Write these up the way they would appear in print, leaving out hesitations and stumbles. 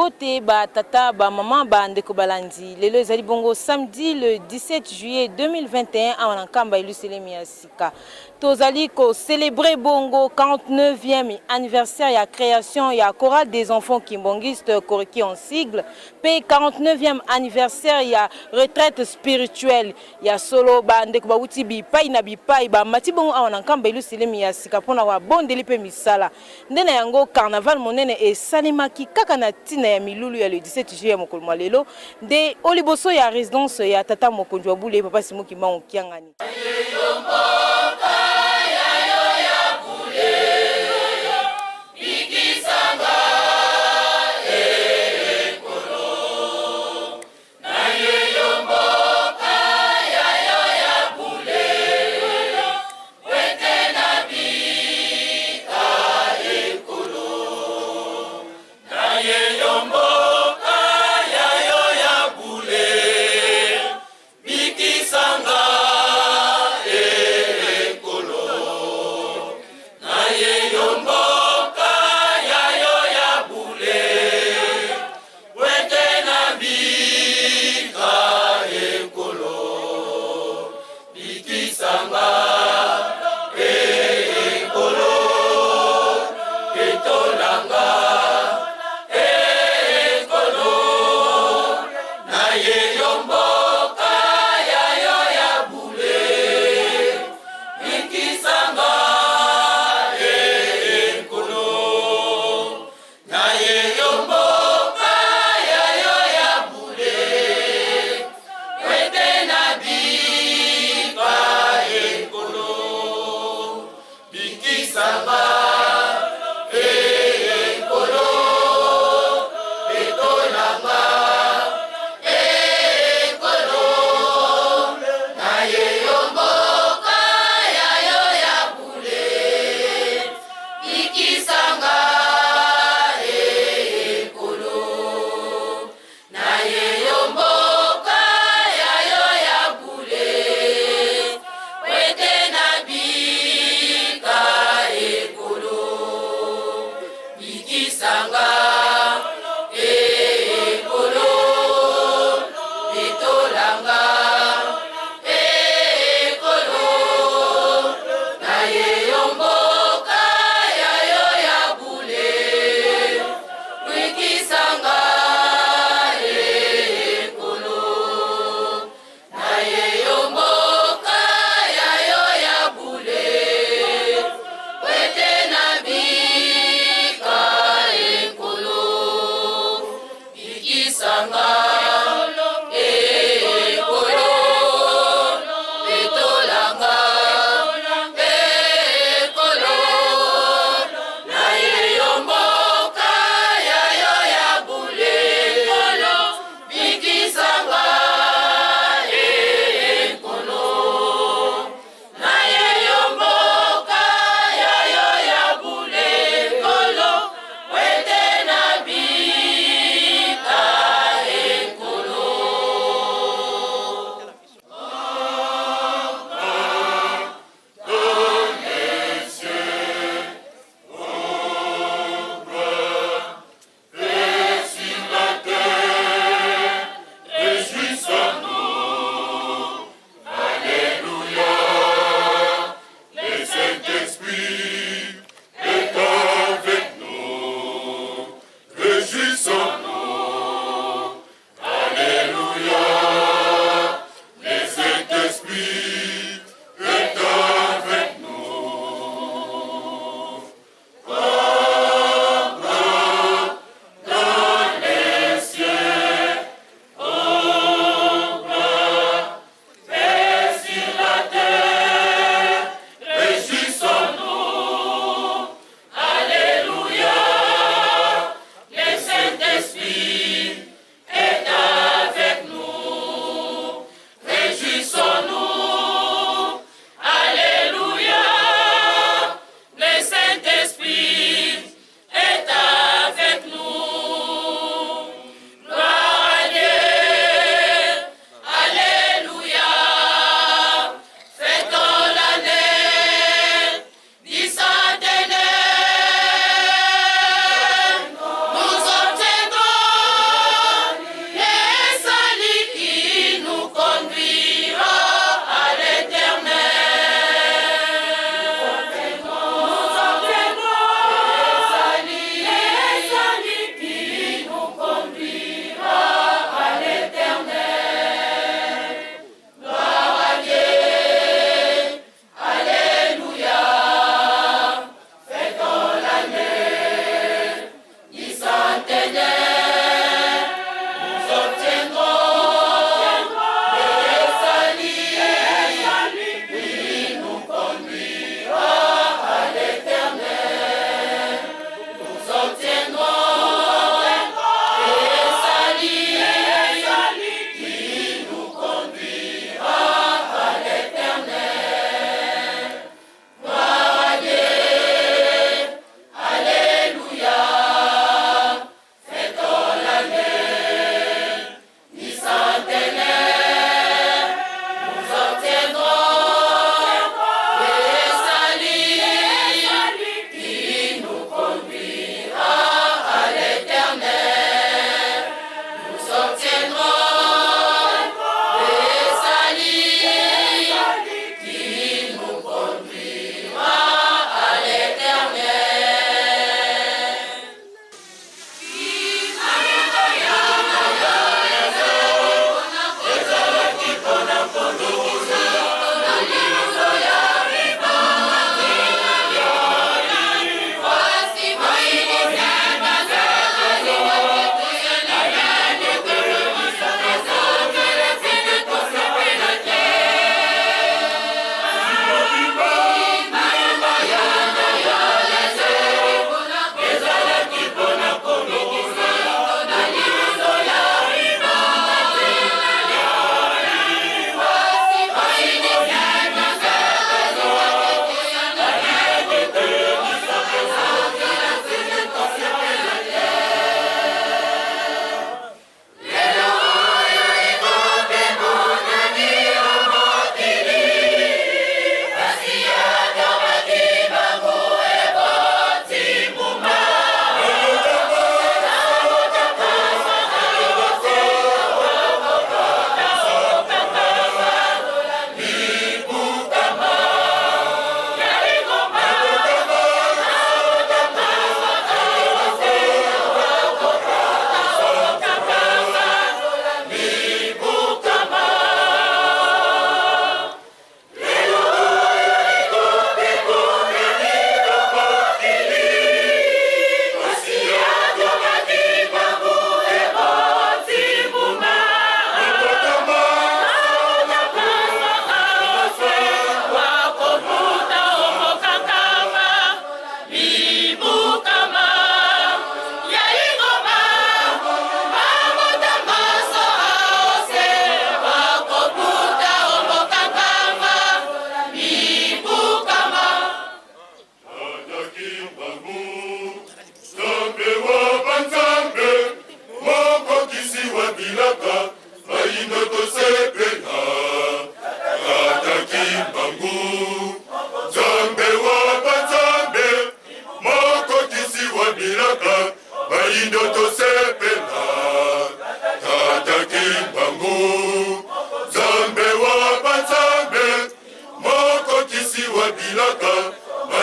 Mbote ba tata, ba mama, ba ndeko balandi. Lelo ezali bongo samedi le 17 juillet 2021 awa na Nkamba Yelusalemi ya sika. Tozali ko celebrer bongo 49e anniversaire ya création ya chorale des enfants kimbanguistes Koreki en sigle pe 49e anniversaire ya retraite spirituelle ya solo. Ba ndeko bawuti bipai na bipai bamati bongo awa na Nkamba Yelusalemi ya sika mpona babondeli pe misala. Nde na yango carnaval monene esalemaki kaka na ntina ya milulu ya le 17 juillet ya mokolo mwa lelo nde o liboso ya residence ya tata mokonzi wa bule Papa Simon Kimbangu Kiangani.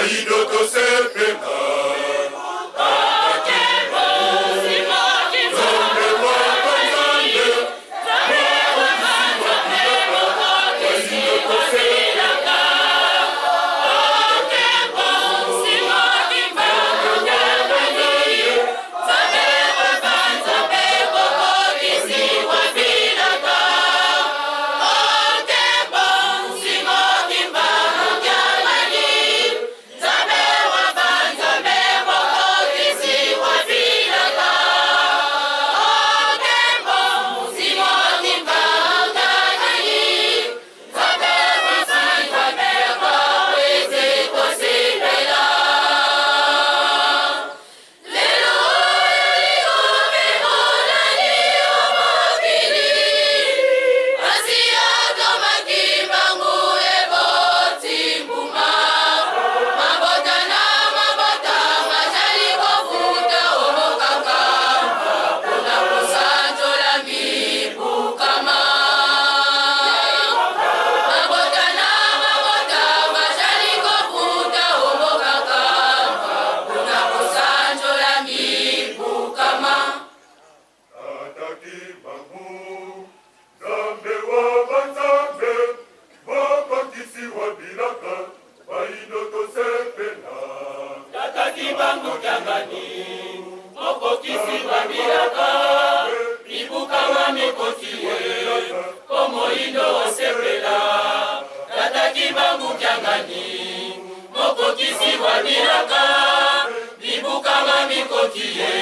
Bayindo tosepela. Nzambe wa banzambe, bayindo tosepela. Tata Kimbangu, Nzambe wa banzambe, mokokisi wa bilaka, bayindo tosepela. Tata Kimbangu Kiangani, mokokisi wa bilaka, mibukama mikoki ye, po moyindo osepela. Tata Kimbangu Kiangani, mokokisi wa bilaka, mibukama mikoki ye,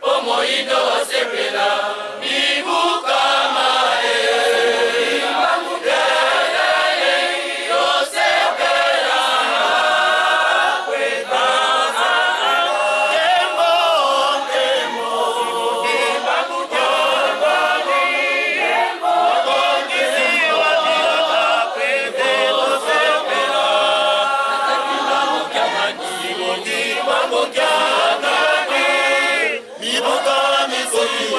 po moyindo osepela. Mibukama e, Kimbangu Kiangani, tosepela. Kembo, kembo, Kimbangu Kiangani, mokokisi wa bilaka, pete tosepela. Kimbangu Kiangani, Kimbangu Kiangani, mibuka mikoki.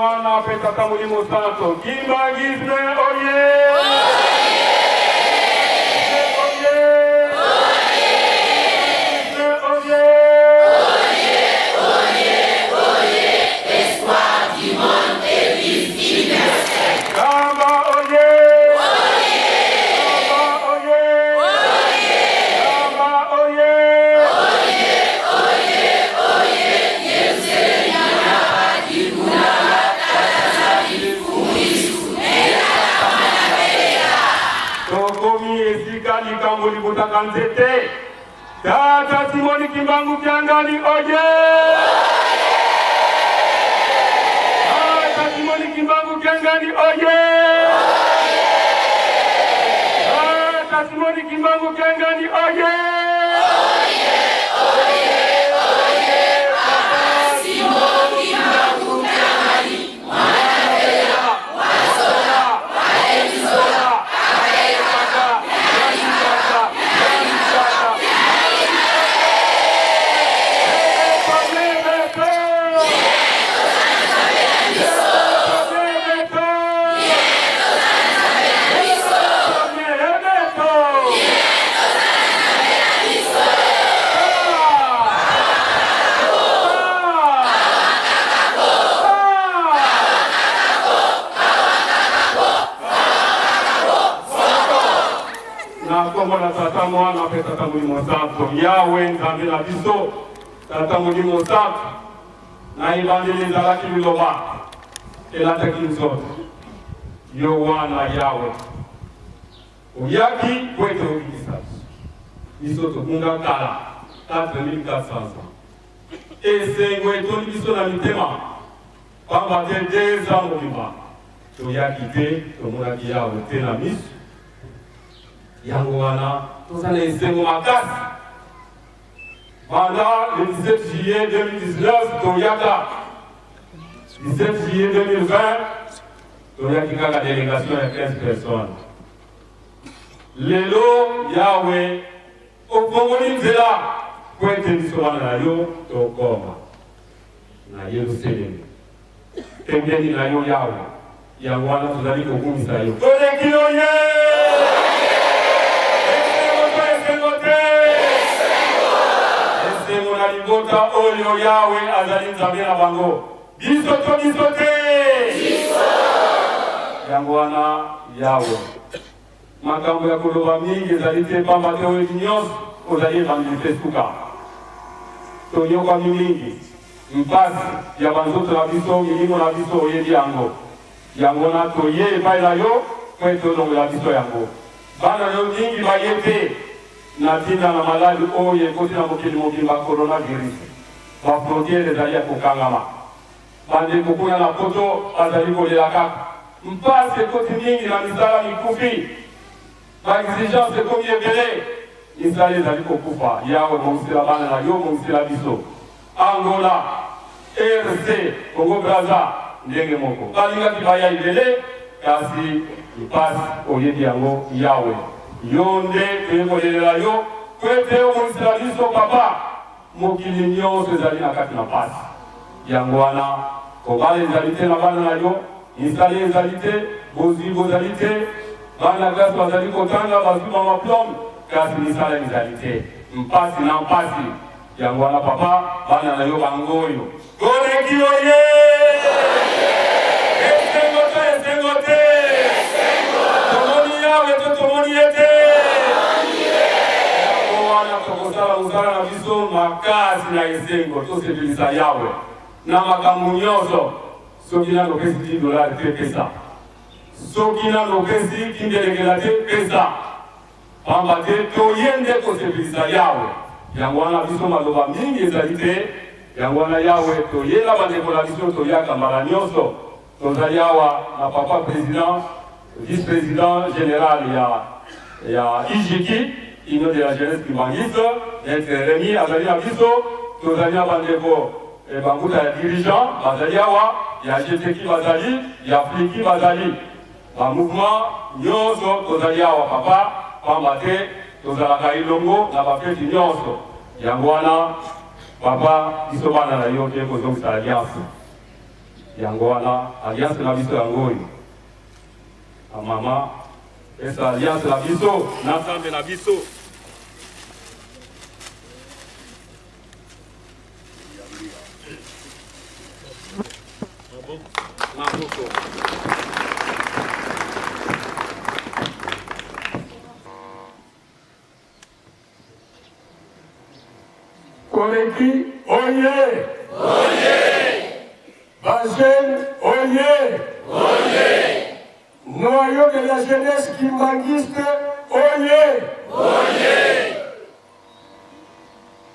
Mwana mpe Tata Molimo Santo. Kimbanguisme oye! Kamba oye! Kamba oye! Kamba oye! Tokomi esika likambo libotaka nzete. Tata Simoni Kimbangu Kiangani oye! Tata Simoni Kimbangu Kiangani oye! Tata Simoni Kimbangu Kiangani oye! Na nkombo na Tata, Mwana mpe Tata Molimo Santo, Yawe Nzambe na biso, Tata Molimo Santo, na ebandeli ezalaki liloba, elataki nzoto. Yo wana Yawe oyaki po ete obikisa biso. Biso tobunga kala 4400 ans. Esengo etondi biso na mitema, pamba te 2 ans mobimba toyaki te, tomonaki Yawe te na miso. Yango wana toza na esengo makasi. Banda le 17 juillet 2019 toyaka, 17 juillet 2020 toyaki kaka délégation ya 15 personnes. Lelo Yawe ofongoli nzela po ete biso bana na yo tokoma na Yerusalemi pembeni na yo Yawe. Yango wana tozali kokumisa yo. Toleki yo ye! Esengo to esengo te? Esengo na libota oyo Yawe azali Nzambe na bango. Biso to biso te? Yango wana Yawe, makambo ya koloba mingi ezali te, pamba te oyebi nyonso, ozali ebandeli mpe suka. Tonyokwami mingi, mpasi ya banzoto na biso, milimo na biso, oyebi yango. Yango wana toye epai na yo mpo ete olongola biso yango. Bana na yo mingi baye te na ntina na maladi oyo ekoti na mokili mobimba, coronavirus. Ba frontières ezali ya kokangama. Bandeko kuna na poto bazali kolela kaka. Mpasi ekoti mingi na misala mikufi. Ba exigences ekomi ebele. Misala ezali kokufa. Yawe bongisela bana na yo, bongisela biso. Angola, RC, Congo Brazza ndenge moko. Balingaki baya ebele kasi mpasi oyebi yango Yawe. Yo nde toye kolelela yo po ete obongisela biso papa. Mokili nionso ezali na kati na pasi. Yango wana kobala ezali te na bana na yo, misala ezali te, bozwi bozali te, bana classe bazali kotanga bazwi ba maplome kasi misala mizali te. Mpasi na mpasi. Yango wana papa, bana na yo bango oyo. Toleki yo ye! Esengo to esengo te? Tomoni Yawe to tomoni ye te? Yango wana tokosala mosala na biso makasi na esengo, tosepelisa Yawe na makambo nyonso. Soki nano opesi 10 dollar te, pesa. Soki nano opesi kindelekela te, pesa. Pamba te toye nde kosepelisa Yawe. Yango wana biso maloba mingi ezali te. Yango wana Yawe toye na bandeko na biso toyaka mbala nyonso. Tozali awa na papa president, vice president general ya ya IJK, Union de la Jeunesse Kimbanguiste, Maître Remy azali na biso. Tozali na bandeko eh, banguta ya dirigeant bazali awa, ya GTK bazali, ya Fliki bazali. Ba mouvement nionso tozali awa papa pamba te tozalaka elongo na ba feti nionso yango wana papa biso bana na yo toye kozongisa alliance. Yango wana alliance na biso yango oyo. Mama, pesa alliance na biso na Nzambe na biso. Maboko. Koleki oye! Oye! Ba jeunes oye! Oye! Noyau de la jeunesse kimbanguiste oye! Oye!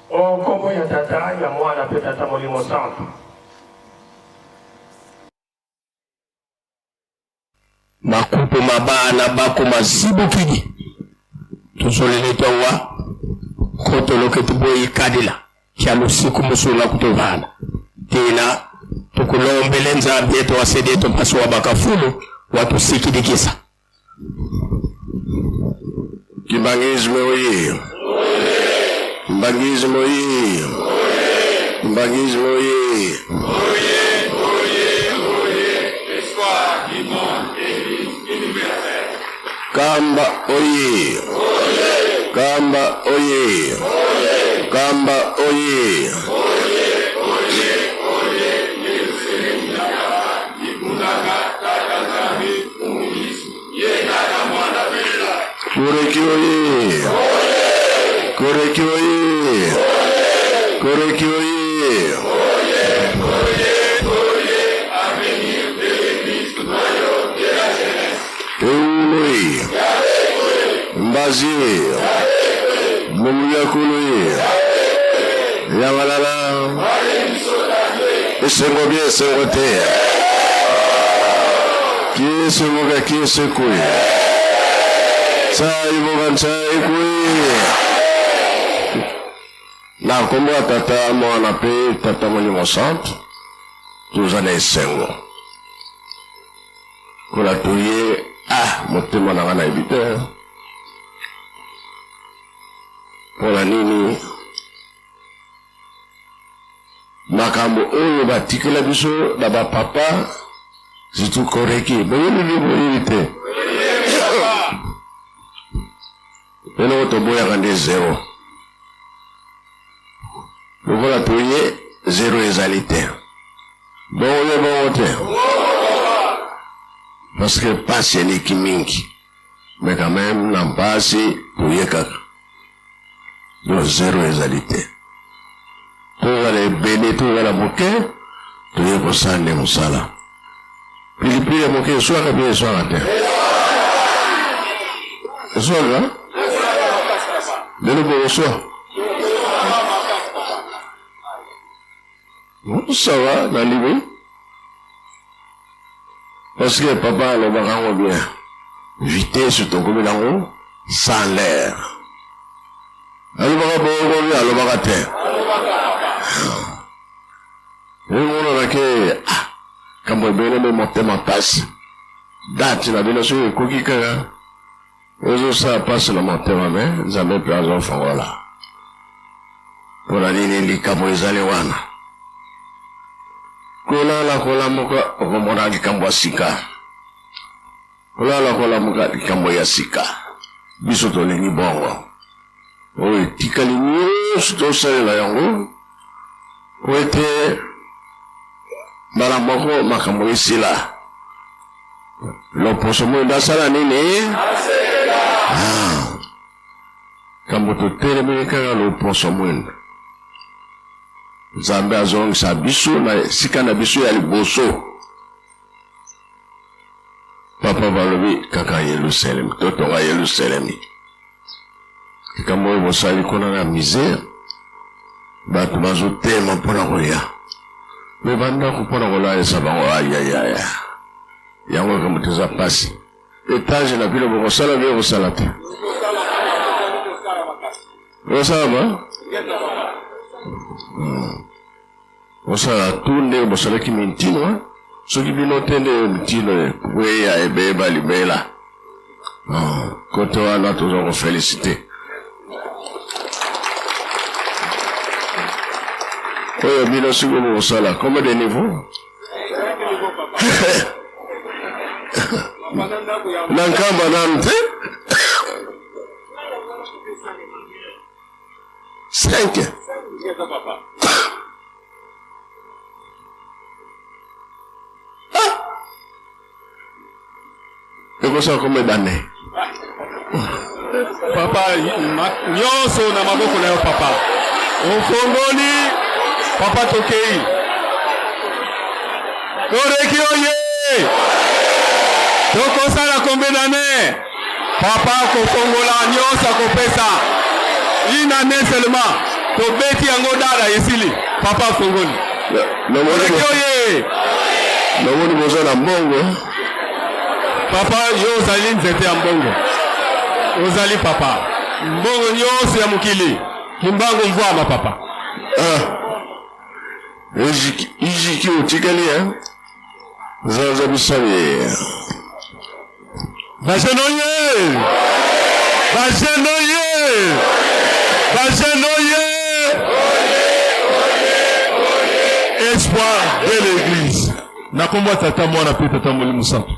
O nkombo ya Tata, ya Mwana mpe Tata Molimo Santu. Makupo ma bana bako mazibukidi tuzoleletawa kotoloke tuboyi kadila kya lusiku musula kutuvana tina tukulombele Nzambi yetu wasedi yetu mpasi wa bakafulu watusikidikisa. Kimbanguisme oye! Kimbanguisme oye! Kimbanguisme oye! Kamba oye! Kamba oye! Kamba oye! Koreki oye! Koreki oye! Koreki oye! Euloi! Mbazi! Mumuyakului! Yamalala! Esengo bien esengo te! Kiese moka kiese kui! Tsai moka tsai kui! Na nkombo ya Tata, Mwana mpe Tata Molimo Santu, toza na esengo kola toye. Ah, motema na nga nayebi te mpo na nini makambo oyo batikela biso na bapapa surtout koreki boyebi bi boyebi te eloko toboyaka nde zero lokola toye zero ezali te bongo ye bongo te parce que pasi eleki mingi mais quand même na mpasi toye kaka donc zero ezali te tozala ebele tozala moke toye kosala nde mosala pilipili ya moke eswaka mpe eswaka te eswaka lelo bokoswa ça va nandimi parce que papa alobaka yango bien vitesse tokomi nango sans l'air alobaka bongo bi alobaka te emonana ke ah, kambo ebele me motema mpasi date na bino soki ekoki kaka ezosala mpasi na motema me nzambe mpe azofongola mpo na nini likambo ezali wana kolala kolamuka okomona likambo ya sika kolala kolamuka likambo ya sika biso tolingi bongo oyo etikali nyonso tosalela yango po ete mbala moko makambo esila loposo moindo asala nini ah. kambo totelemeli kaka loposo moindo nzambe azongisa biso na esika na biso ya liboso papa balobi kaka yelusalemi totonga yelusalemi likambo oyo bosali kuna na misere bato bazotema mpo na koya me bandako mpo na kolalisa bango ayayaya yango likambo toza mpasi etage na bino bokosala bino kosala te bokosala ba Bosala tu ndenge bosalaki mintino, soki bino te nde mintino ekweya ebeba libela. Ah, kote wana toza kofelisite oyo bino sikoyo bokosala combien de niveau? Na nkamba nanu te. 5. Ekosala koma ebande. Papa, nyonso na maboko na yo papa. Ofongoli papa tokei. Toreki oye! Tokosala combien d'années? Papa akofongola nyonso akopesa. Une année seulement. Tobeti yango dada esili. Papa afongoli. Toreki oye! Namoni boza na mbongo. Papa, yo ozali nzete ya mbongo. Ozali papa. Mbongo nyonso ya mokili. Kimbangu mvwama papa. Ah. Ijiki, ijiki otikali hein? Zaza bisali. Bajene oye! Bajene oye! Bajene oye! Espoir de l'église. Na kombo ya tata mwana mpe tata molimo santu.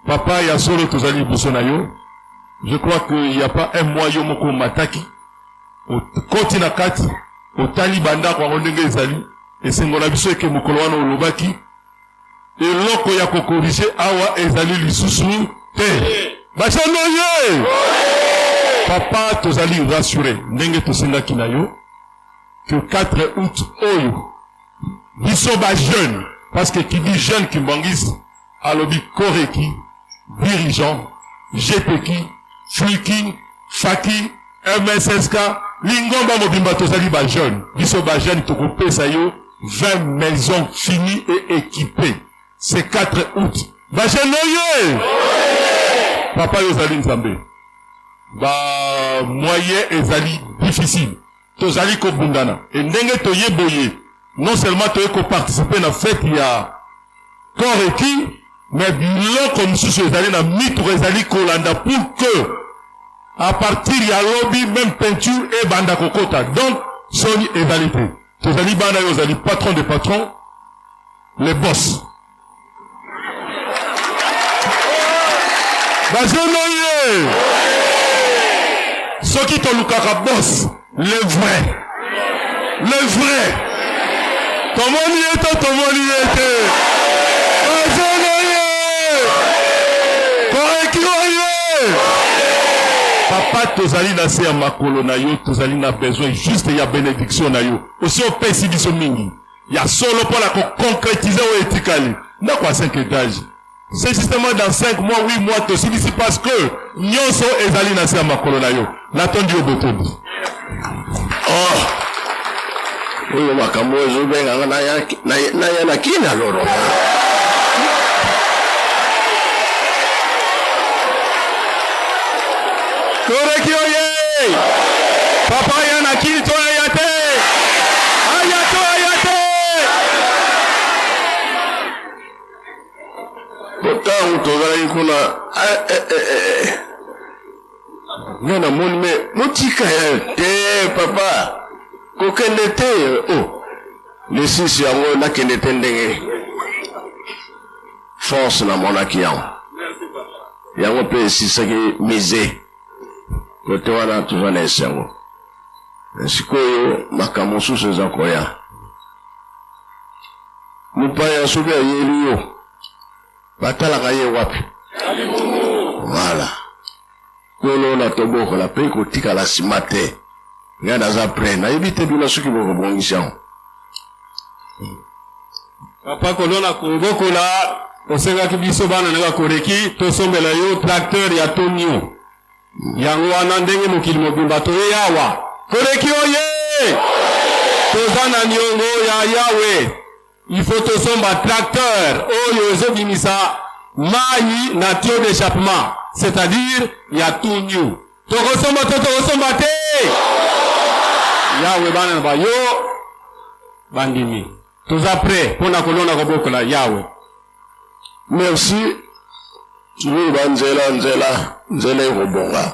Papa ya solo tozali liboso na yo. Je crois que il y a pas un mois yo moko omataki okoti na kati otali bandako yango ndenge ezali. Esengo na biso eke mokolo wana olobaki eloko ya kokorige awa ezali lisusu te. Bashano ye papa, tozali rassure ndenge tosengaki na yo que 4 août oyo biso ba jeune, parce que qui dit jeune kimbanguiste alobi koreki, dirigeant, gpki, fluki, faki, mssk, lingomba mobimba tozali ba jeune. Biso ba jeune tokopesa yo 20 maisons finies et équipées. C'est 4 août. Ba jeune oye! Papa yo ozali Nzambe. Ba moyen ezali difficile. Tozali kobundana. Et ndenge toye boye, non seulement toye ko participer na fête ya corps eki, mais biloko mosusu ezali na mituka ezali kolanda pour que à partir ya lobi même peinture ebanda kokota. Donc soni ezali te. Tozali bana yo ozali patron de patron, le boss. Bazono ye soki tolukaka boss le vrai, le vrai tomoni ye to tomoni ye te. Bazono ye koreki oye papa, tozali na se ya makolo na yo, tozali na besoin juste ya benediction na yo. Osi opesi biso mingi ya solo mpo na koconcrétiser oyo etikali ndako ya 5 étages. C'est justement dans 5 mois, 8 mois tosilisi, parce que nyonso ezali na se ya makolo na yo. Natondi yo botondi. Oh, oyo makambo ezobenganga naya na kina loro. Toreki oye! Papa ya na kini to aya te! Aya to aya te! Ntango tozalaki kuna, nga namoni me motika ya te papa kokende te. Oh, lisisi yango nakende te ndenge force namonaki yango yango mpe esisaki mise kote wana. Toza na esengo. Sikoyo makambo mosusu eza koya. Mopaya soki ayeli yo, batalaka ye wapi? Voilà, kolona tobokola mpe kotikala nsima te. Ngai naza prêt, nayebi te bino soki bokobongisa yango. Papa, kolona kobokola, osengaki biso bana na bakoreki tosombela yo tracteur ya tonio. Yango wana ndenge mokili mobimba toye awa. Koreki oye! Toza na niongo ya Yawe. Il faut tosomba tracteur oyo ezobimisa mai na tuyau d'échappement, c'est-à-dire ya tunyu. Tokosomba to tokosomba te? Yawe, bana na bayo bandimi, toza prêt mpona kolona kobokola Yawe. Merci. Sikoyo banzela nzela nzela ekobonga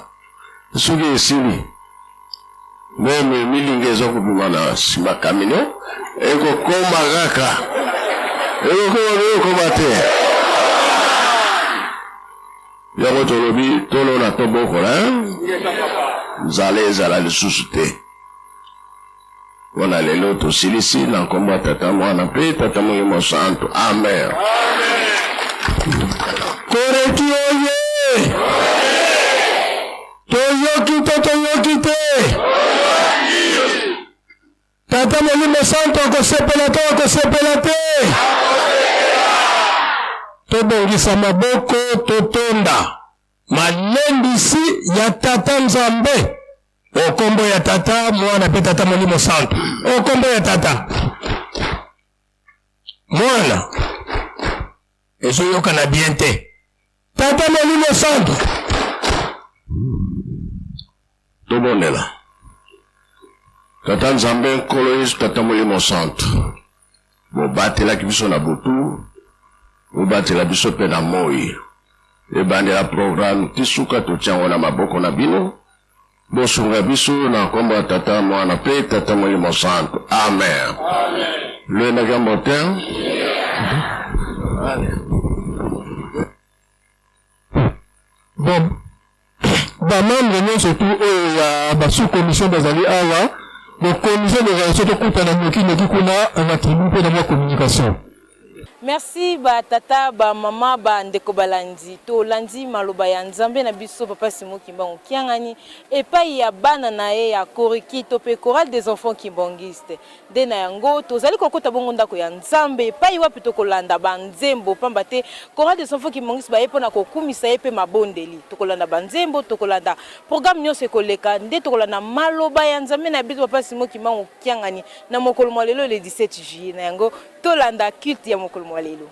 soki esili, meme milinga eza kobima na nsima kamino ekokoma kaka. Ekokoma mpe ekokoma te. Yango tolobi tolona tobokola, nzala ezala lisusu te. Mpo na lelo tosilisi na nkombo ya Tata, Mwana mpe Tata Molimo Santu. Amen. Koreki oye! Toyoki to toyoki te? Tata Molimo Santu akosepela to akosepela te? Tobongisa maboko totonda malendisi ya Tata Nzambe. O kombo ya Tata, Mwana mpe Tata Molimo Santu. O kombo ya Tata, Mwana, ezoyokana bien te. Tata Molimo Santu. Tobondela. Tata Nzambe, Nkolo Yesu, Tata Molimo Santu, bobatelaki biso na butu, bobatela biso mpe na moi. Ebandela programme ti suka totia yango na maboko na bino. Bosunga biso na nkombo ya Tata, Mwana mpe Tata Molimo Santu. Amen. Lwendaki ya mbote. Bon, ba membre nyonso tu oyo ya ba sous commission bazali awa, bo commission d'organisation tokutana noki noki kuna na tribune mpo na mwa communication. Merci ba tata ba mama ba ndeko balandi tolandi maloba ya nzambe na biso papa Simon Kimbangu Kiangani epayi ya bana na ye ya Koriki to pe chorale des enfants kimbanguistes Nde na yango, tozali kokota bongo ndako ya Nzambe, epai wapi tokolanda banzembo, pamba te Chorale des Enfants Kimbanguistes baye mpo na kokumisa ye mpe mabondeli. Tokolanda banzembo, tokolanda programme nionso ekoleka, nde tokolanda maloba ya Nzambe na biso Papa Simon Kimbangu Kiangani na mokolo mwa lelo le 17 juillet. Na yango, tolanda culte ya mokolo mwa lelo.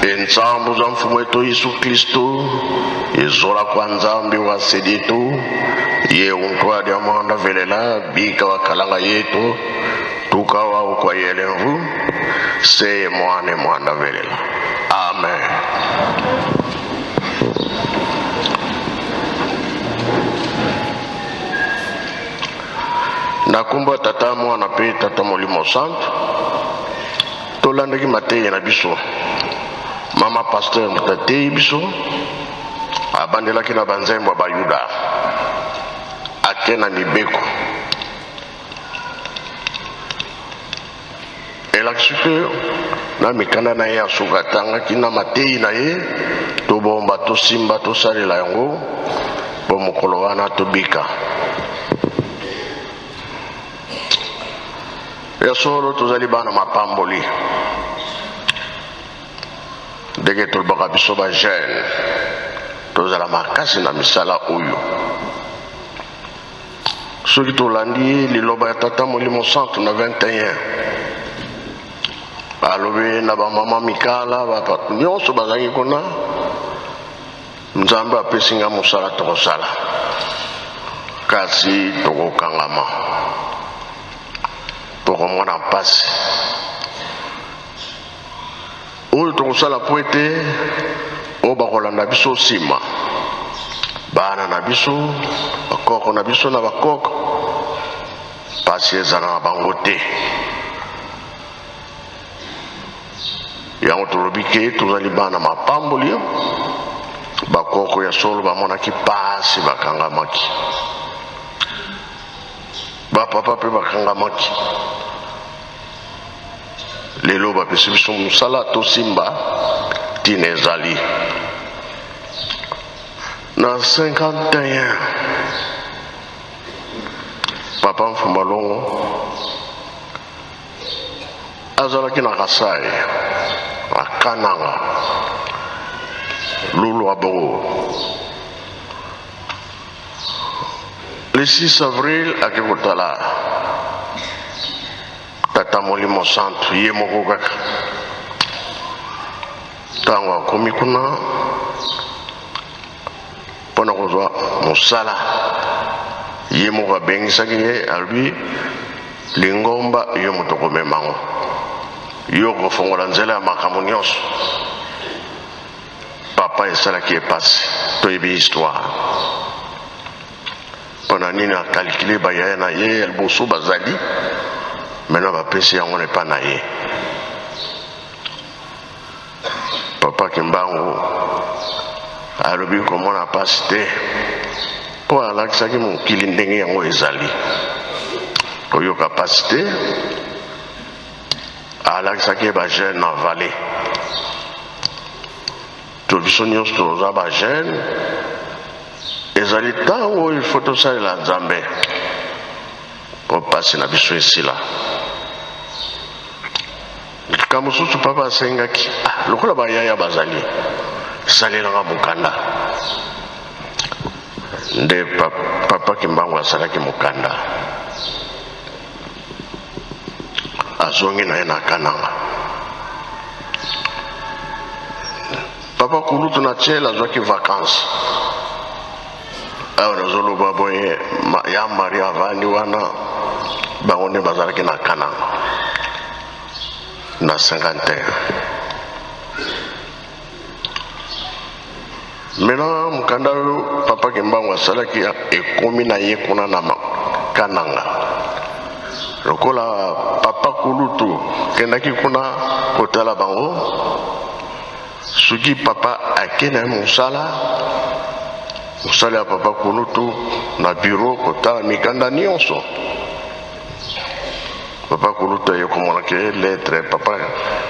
Ensambo za mfumu wetu Yesu Kristo izola kwa Nzambi wa seditu ye untwa dia mwanda velela bika wa kalanga yetu tukawa ukwa yelemvu seye mwane mwanda velela. Amen. Na kombo ya Tata, Mwana mpe Tata Molimo Santu, tolandaki mateya na biso. Mama pasteur moto ateyi biso, abandelaki na banzembo ya Bayuda, ake na mibeko. Elakisi ke na mikanda na ye ya suka atangaki na mateyi na ye, tobomba, tosimba, tosalela yango po mokolo wana tobika. Ya solo tozali bana mapamboli, ndenge tolobaka biso ba jeune tozala makasi na misala oyo. Soki tolandi liloba ya Tata Molimo Santu na 21, Alobi na bamama Mikala, bato nyonso bazalaki kuna, Nzambe apesi nga mosala tokosala, kasi tokokangama, tokomona mpasi oyo tokosala mpo ete oyo bakolanda biso nsima, bana na biso, bakoko na biso na bakoko, mpasi ezala na bango te. Yango tolobi ke tozali bana mapamboli. Bakoko ya solo bamonaki pasi, bakangamaki. Bapapa mpe bakangamaki. Lelo bapesi biso mosala tosimba, ntina ezali na 51. Papa Mfumba Longo azalaki na Kasai, na Kananga, Lulu Abongo. Le 6 avril ake kotala Tata Molimo Santu ye moko kaka. Ntango akomi kuna mpo na kozwa mosala, ye moko abengisaki ye, alobi lingomba yo moto okomema yango, yo okofongola nzela ya makambo nyonso. Papa esalaki ye mpasi, toyebi histoire mpo na nini akalkile bayaya na ye ya liboso bazali mena bapesi yango na epai na ye. Papa Kimbangu alobi komona pasi te mpo alakisaki mokili ndenge yango ezali koyoka pasi te. Alakisaki ye ba jeune na vallée, to biso nyonso toza ba jeune, ezali ntango oyo ifo tosalela Nzambe mpo pasi na biso esila. Likambo mosusu papa asengaki, ah, lokola bayaya bazali, salelanga mokanda. Nde papa Kimbangu asalaki mokanda, azongi na ye na Kananga. Papa kulutu na Tshela azwaki vacances. Awa nazoloba boye, ya Marie avandi wana, bango nde bazalaki na Kananga na 51. Maintenant mokanda oyo papa Kimbangu asalaki ekomi na ye kuna na Kananga. Lokola papa kulutu kendaki kuna kotala bango, soki papa ake na ye mosala, mosala ya papa kulutu na bureau kotala mikanda nyonso, papa kulutu aye komona ke lettre papa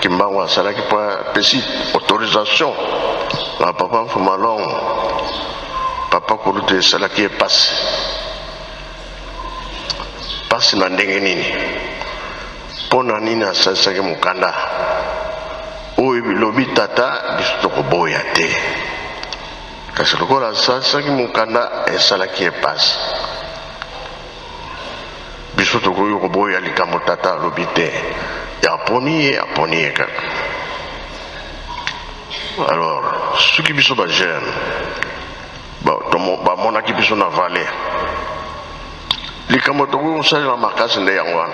Kimbangu asalaki mpo apesi autorisation na papa Mfumalongo. Papa kulutu esalaki ye pasi. Pasi na ndenge nini? Mpo na nini asalisaki mokanda oyo bilobi tata biso tokoboya te? Kasi lokola asalisaki mokanda esalaki ye pasi. Biso tokoki koboya likambo tata alobi te. Aponi ye, aponi ye kaka. Alors soki biso ba jeune bamonaki biso na vallée, likambo tokoki kosalela makasi nde yango wana.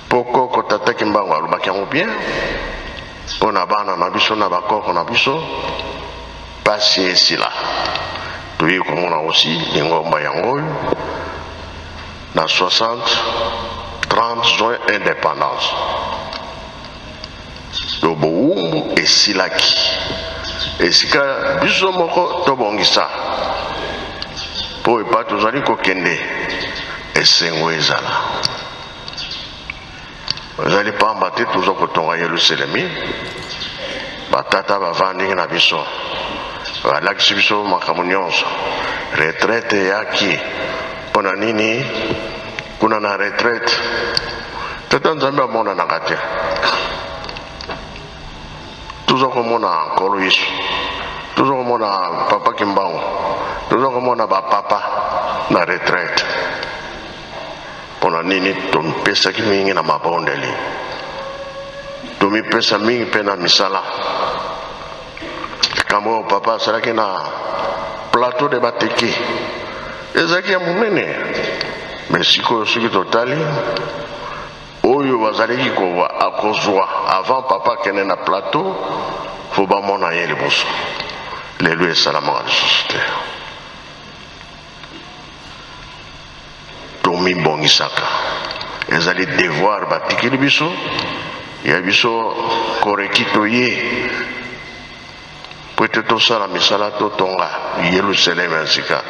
Po koko tata Kimbangu alobaki yango bien mpo na bana na biso na bakoko na biso, pasi esila. Toyei komona aussi lingomba yango oyo na 60 30 juin indépendance, to bowumbu esilaki, esika biso moko tobongisa mpo epa tozali kokende esengo ezala. Ezali pamba te toza kotonga Yelusalemi, batata bavandi na biso balakisi biso makambo nyonso. Retraite eyaki mpo na nini? Kuna na retraite tata Nzambe amonanaka te, toza komona Nkolo Yesu, toza komona papa Kimbangu, toza komona bapapa na retraite. Mpo na nini tomipesaki mingi na mabondeli, tomipesa mingi mpe na misala? Likambo oyo papa asalaki na plateau de Bateke ezalaki ya monene, me sikoyo soki totali oyo bazalaki kozwa avant papa akende na plateau, fo bamona ye liboso. Lelo esalamaka lisusu te. Tomibongisaka, ezali devoir batikeli biso, ya biso koreki toye mpo ete tosala misala, totonga Yelusaleme ya sika.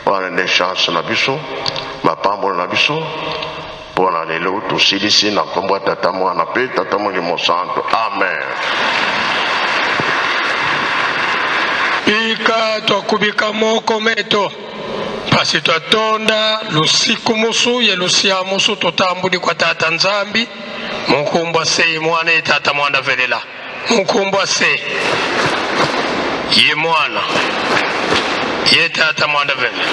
Wana nde chance na biso, mapambolo na biso mpo na lelo. Tosilisi na nkombo ya Tata, Mwana mpe Tata Molimo Santo, amen. Bika twakubika moko meto pasi twatonda lusiku musu ye lusia musu tutambudi kwa Tata Nzambi munkumbwa se mwana ye Tata mwana velela munkumbwa se ye mwana ye Tata mwana velela.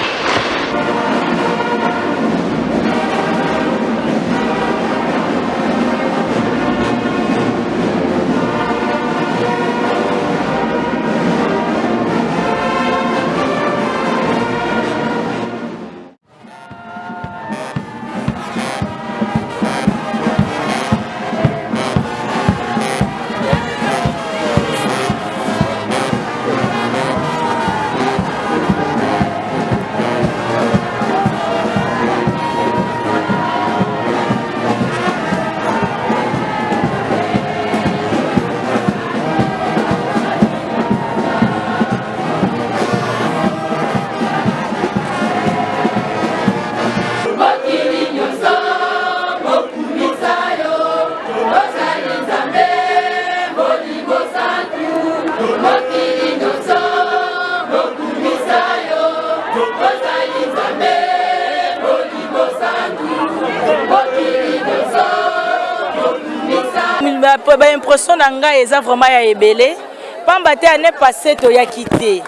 Mokili nyonso mokumisa yo, ozali Nzambe Molimo Santu. Mokili nyonso mokumisa yo, ozali Nzambe Molimo Santu. Mokili nyonso mokumisa. Ba impression na ngai eza vraiment ya ebele, pamba te année passée toyaki te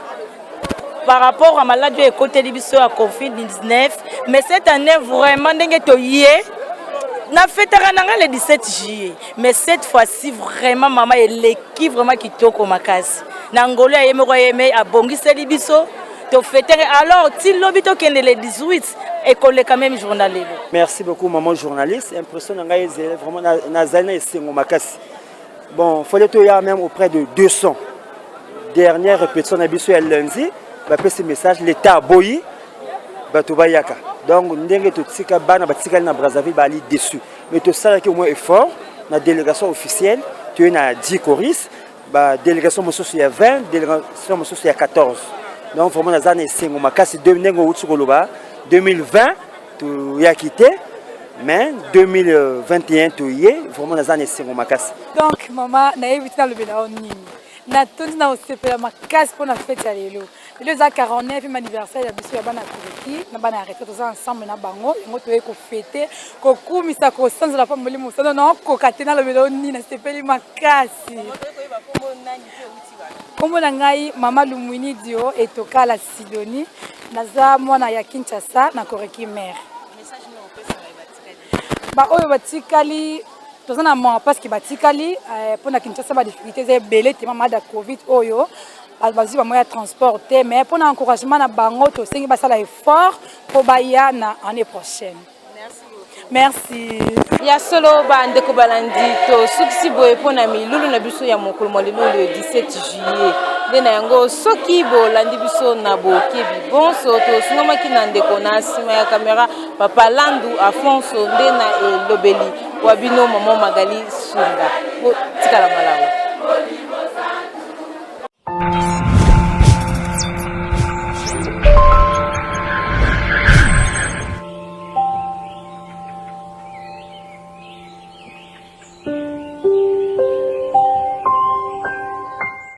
par rapport à maladie oyo ekoteli biso ya covid-19, mais cette année vraiment ndenge toye, nafetaka na ngai le 17 juillet, mais cette fois-ci vraiment mama eleki vraiment kitoko makasi na ngolo ya ye moko ye me abongiseli biso tofeteke. Alors ti lobi tokende le 18 ekoleka même journal lelo. Merci beaucoup, maman journaliste. Impression na ngai ezali vraiment nazali na esengo makasi. Bon, fallait toya même auprès de 200. Dernière répétition na biso ya lundi, bapesi message, l'état aboyi bato bayaka. Donc ndenge totika bana batikali na Brazzaville bali déçu. Mais tosalaki au moins effort na délégation officielle, toye na 10 choristes, ba délégation mosusu ya 20, délégation mosusu ya 14. Donc vraiment naza na esengo makasi ndenge outi koloba 2020 toyaki te, mais 2021 toye, vraiment naza na esengo makasi. Donc mama, nayebi te nalobela yo nini. Natondi na kosepela makasi mpona fete ya lelo. Lelo eza 49e anniversaire ya biso ya bana Koreki na bana ya retraite. Toza ensemble na bango, yango toyei kofete, kokumisa, kosanzola mpo Molimo Santo. Naokoka te nalobela yo nini, nasepeli makasi. Nkombo na ngai mama Lumwini Dio Etokala Sidoni, naza mwana ya Kinshasa na Koreki mare. Baoyo batikali toza na mawa parce que batikali mpona Kinshasa, badifficulté eza ebele tema malade ya covid oyo, bazwi bamoyen ya transport te. Mais mpona encouragement na bango, tosengi basala effort mpo baya na année prochaine. Merci. Ya solo, bandeko balandi, tosukisi boye mpo na milulu na biso ya mokolo mwa lelo le 17 juillet. Nde na yango, soki bolandi biso na bokebi bonso, tosungamaki na ndeko na nsima ya kamera papa Landu Afonso, nde na elobeli wa bino mama Magali Sunga. Botikala malamu.